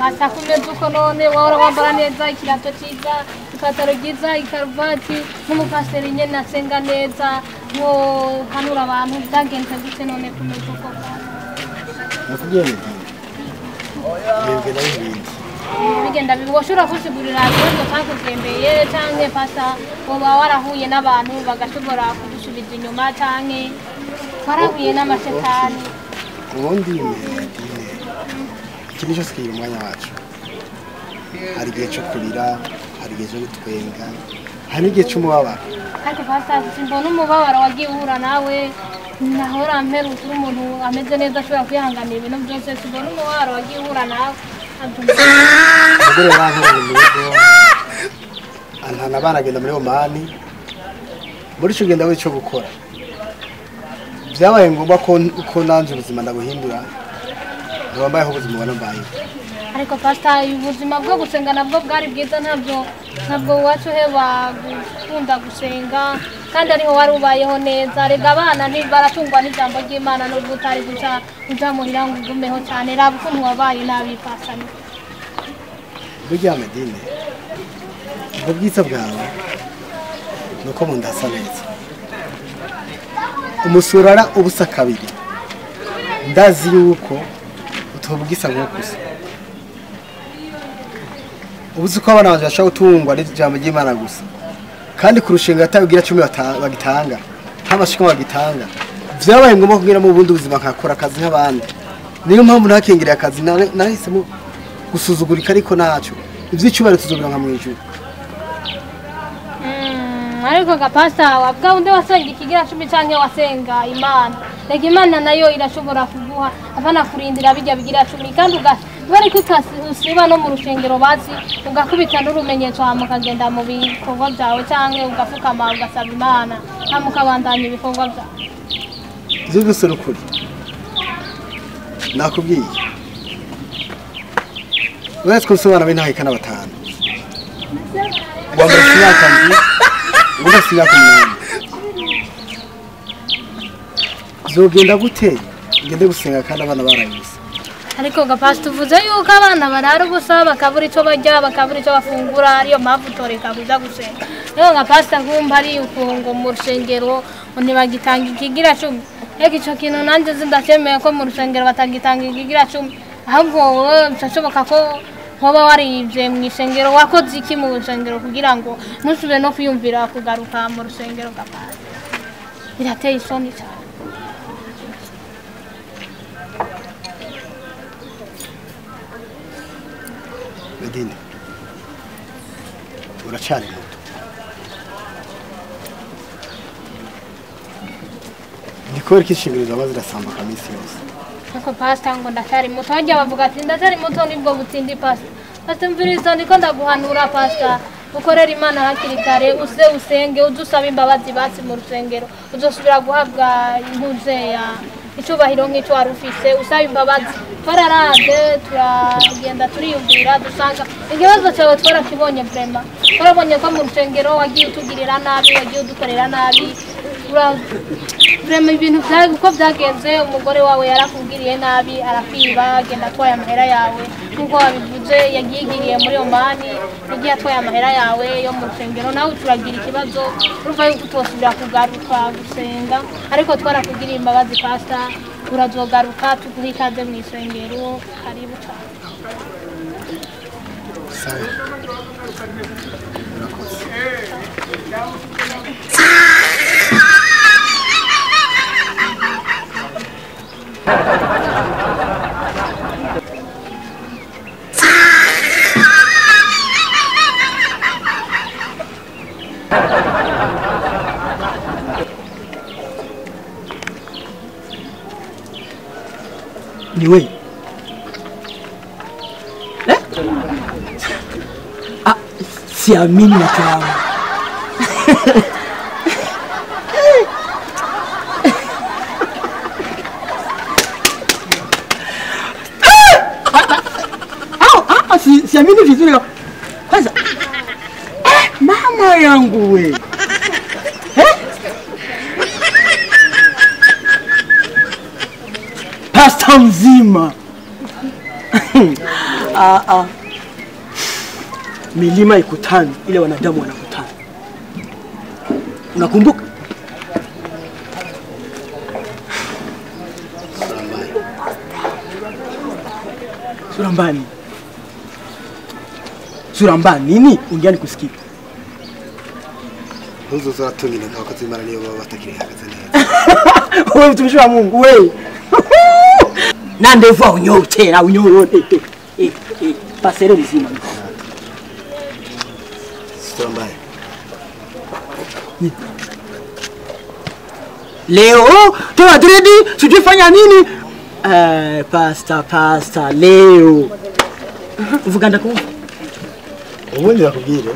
Pasa kumeze uko none wahora wambara neza, ikirato cyiza, ipataro ryiza, ikaruvati, nk'umupasiteri nyene asenga neza, hanura abantu, byagenze gute none kumeze uko? Nakubwiye Medine, bigenda bibindi bigenda woshobora kusigurira ikibazo cyakugendeye, canke pasa woba warahuye n'abantu bagashobora kugusubiza inyuma, canke warahuye n'amashetani? Ubundi Medine, ikintu cyose kigira umwanya wacu. Hari igihe cyo kurira, hari igihe cyo gutwenga, hari n'igihe cy'umubabaro. Ariko pasa simbona umubabaro wagiye uhura nawe, nahora mperutse uri umuntu ameze neza ashobora kwihanganira ibintu byose, simbona umubabaro wagiye uhura nawe. Umugore yarankoreye mu rugo, antana abana agenda muri Omani, muri ico genda cyo gukora byabaye ngombwa ko nanje ubuzima ndabuhindura, nkaba mbayeho ubuzima ubona mbayeho. Ariko pasta, ubuzima bwo gusenga nabwo bwari bwiza, ntabwo iwacu uheba gukunda gusenga, kandi ariho wari ubayeho neza. Rega abana baratungwa n'ijambo ry'Imana, nubwo utari guca uja muhira ngo ugumeho cyane. Raba ukuntu wabaye nabi pasta. Burya Medine, ubwo bwiza bwawe ni uko mu nda hasa neza, umusurara ubusa kabiri. Ndazi yuko utobwisa nko gusa ubuzi ko abana banje bashobora gutungwa n'ijambo ry'Imana gusa, kandi kurushinga atabigira 10 bagitanga, nta bagitanga. Vyabaye ngombwa kugira mu bundi buzima nkakora akazi nk'abandi. Niyo mpamvu ntakingiriye akazi, nahisemo gusuzugurika, ariko naco ivy'icyubahiro tuzobira nka mwijuru. Ariko gapasta, wabwa undi wasenga ikigira 10 canke wasenga Imana? Reka Imana nayo irashobora kuguha, apana kurindira bijya bigira 10, kandi bari usiba no mu rushengero bazi ugakubita n'urumenyetso hama ukagenda mu bikorwa byawe, canke ugafukama ugasaba Imana hama ukabandanya ibikorwa byawe. Ivyo byose ni ukuri nakubwiye. Uretse ko nsobanura b'intahekana 5, uwa mbere afite imyaka 7, uwundi afite imyaka 8. Zogenda gute ngende gusenga kandi abana barabuze? Ariko gapasta, uvuze yuko abana barara ubusa, bakabura ico barya, bakabura ico bafungura, ariyo mpamvu utoreka kuja gusenga. Rero gapasta, nkumva ari ukungo mu rushengero ntibagitanga ikigira 10. Ego ico kintu nanje sindacemeye ko mu rushengero batagitanga ikigira 10, ahubwo wowe birashoboka ko hoba warivye mu ishengero. Wakoze iki mu rushengero kugira ngo ntusubire no kwiyumvira kugaruka mu rushengero gapasta? Birateye isoni cyane. Medine, uracari muto, ni kubera ko inshingano zaba zirasambuka minsi yose. Ariko pasta, ngo ndacyari muto, harya bavuga ati ndacyari muto nibwo butindi. Pasta, pasta, mviriza, ndiko ndaguhanura pasta, ukorera Imana hakiri kare, uze usenge, uze usaba imbabazi batsi mu rusengero, uzosubira guhabwa impuze ya icyubahiro nk'icyo wari ufise. Usaba imbabazi. Twararavye, turagenda, turiyumvira, dusanga ikibazo cyawe twarakibonye. Vraiment twarabonye ko mu rusengero wagiye utugirira nabi, wagiye udukorera nabi. Vraiment ibintu uko byagenze, umugore wawe yarakubwiriye nabi, arakwiba, agenda atwaye amahera yawe nk'uko wabivuze, yagigiriye muri Omani, yagiye atwaye amahera yawe yo mu rusengero, nawe turagira ikibazo, urumva yuko utosubira kugaruka gusenga. Ariko twarakugiriye imbabazi pasta, urazogaruka tuguhe ikaze mu isengero, karibu cyane. Sawa, urakoze. Ni wewe? Eh? Ah, siamini macho yangu. Siamini vizuri kwanza. Mama yangu we. Eh? Pasta mzima. A a. Milima ikutani ile wanadamu wanakutana. Unakumbuka? Sura mbaya. Sura mbaya nini? Ongea nikusikie. Ntuzo zatumina abakozi b'Imana niyo baba batakiri hagaze neza. Wewe mtumishi wa Mungu wewe. Na ndevu unyoe tena unyoe. Pasere mzima. Sura mbaya. Leo toa dredi sijui fanya nini? Pasta leo. Uvuga ndakumva. Ubundi nakubwire.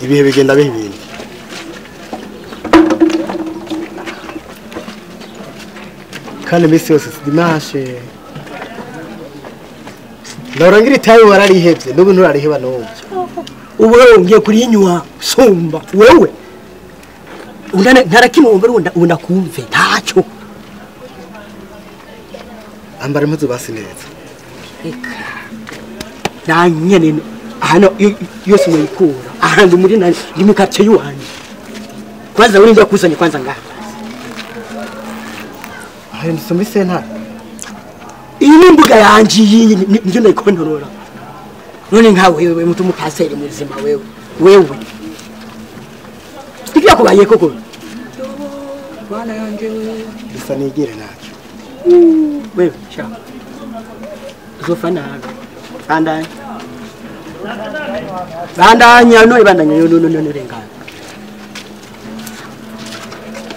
Ibihe bigenda biha ibindi. Kandi iminsi yose dimanche. Ndarangira itabi wararihevye n'ubu nturariheba n'ubu. Ubu wewe ngiye kurinywa sumba wewe. Undane ntarakimwumva undakumve ntacyo. Ambara impuzu basi neza. Reka. Nanyene hano yose muyikura. Ahandi muri nani ndi mu quartier yuwanje. Kwanza uri ndakusanye kwanza ngaha. Aho ndisombe sentare. Iyi ni imbuga yanje iyi ndio ndayikontorora. None nka wewe mutu mupaseri muzima wewe. Wewe. Ikiya kubaye koko. Bana yanje bisa nigire nacyo. Wewe sha. Uzofana. Bandanya. Bandanya no ibandanya no no no rengana.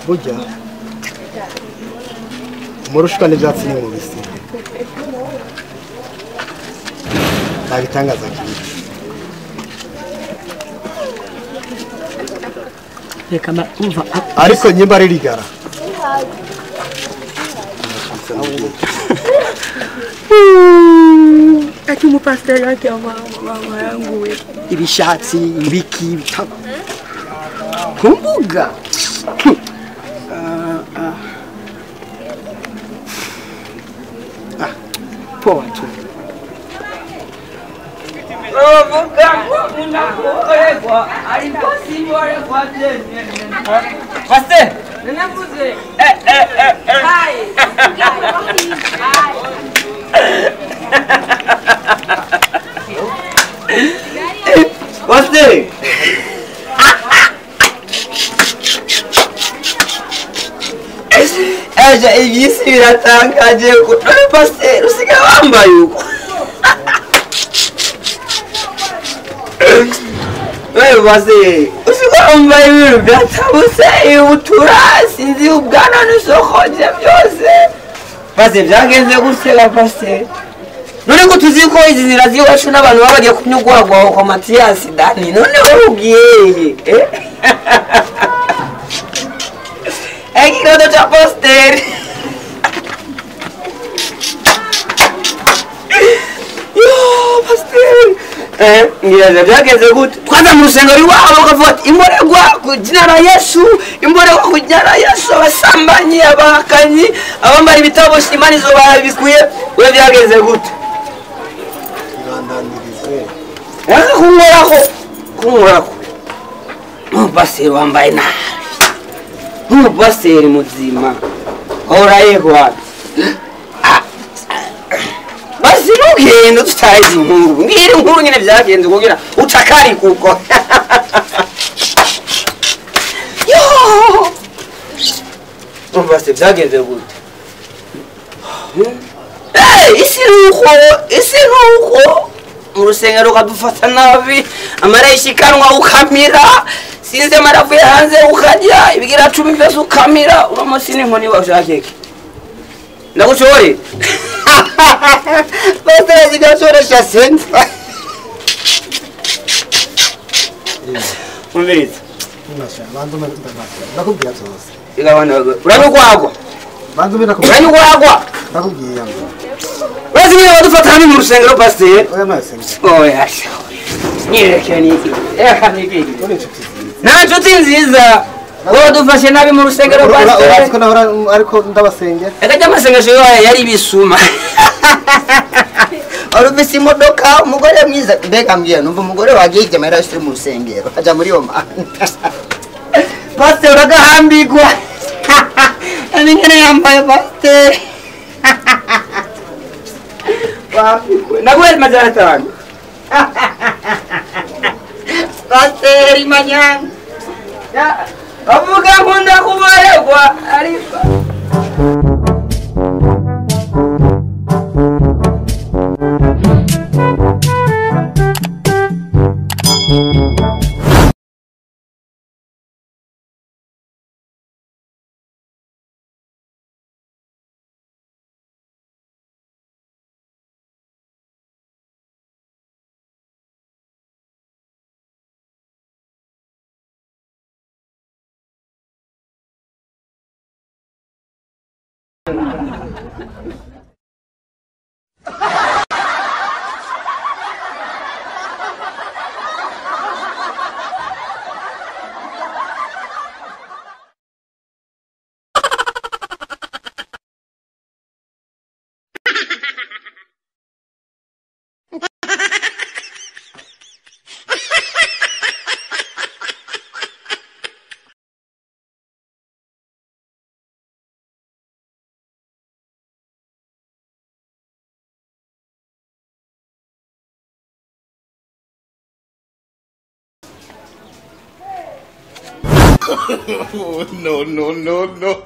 Burya umurushwa n'ibyatsi ni mubisi. Nta gitangaza kimwe. Reka umva ariko nyimba ari rigara. Ati umupasiteri yake mama yangu we. Ibishatsi ibiki bitabo. Kumbuga. Poa tu. Pastor! Pastor! Eja ibyisi biratangaje ko none pastor usigaye wambaye uko. Wewe pastor usigaye wambaye ibintu byatabuse ubutura sinzi ubwana n'usokoje byose. Pastor byagenze gusega pastor. None ngo tuzi ko izi nzira z'iwacu n'abantu baba bagiye kunyugwagwa kwa Mathias Dani none wowe ugiye eh? Ikiroto cha pastor. Yo pastor. Ngira byageze gute? Twaza mu rusengero iwabo bakavuga ati imboregwa ku jina la Yesu, imboregwa ku jina la Yesu, abasambanyi, abahakanyi, abambara ibitabo imana izo barabikuye, we byageze gute? Ibandanirize. Wanga kunkorako, kunkorako. Pastor wambaye nabi. Umupasiteri muzima ora yego basi ntugende tutazi inkuru mbwira inkuru nyine byagenze kugira ucakari kuko yo umupasiteri byagenze gute? Isi nuko mu rusengero ukadufata nabi amarayishikanwa ukamira sinze maravuye hanze ukarya ibigira 10 byose ukamira uramutse n'inkoni washakeke ndagushore pastor zigashore sense umviriza ndakubwira byose igabana uranyugwagwa banzu ndakubwira uranyugwagwa ndakubwira Urazi niba badufata hamwe mu rusengero pastor oya masengero oya nyereke niki eka niki nta nshuti nziza wowe dufashe nabi mu rusengero pastor urazi ko nahora ariko ndabasengera eka amasengesho yari ibisuma Wari ufise imodoka, umugore mwiza. Mbega mbwira, numva umugore wagiye amahera yose mu rusengero aja muri iyo manda. Pasiteri uragahambirwa. Ingene yambaye pasiteri. Naguhe 500. Pasiteri manyanga. Bavuga nkunda kubaregwa ariko No, no, no, no.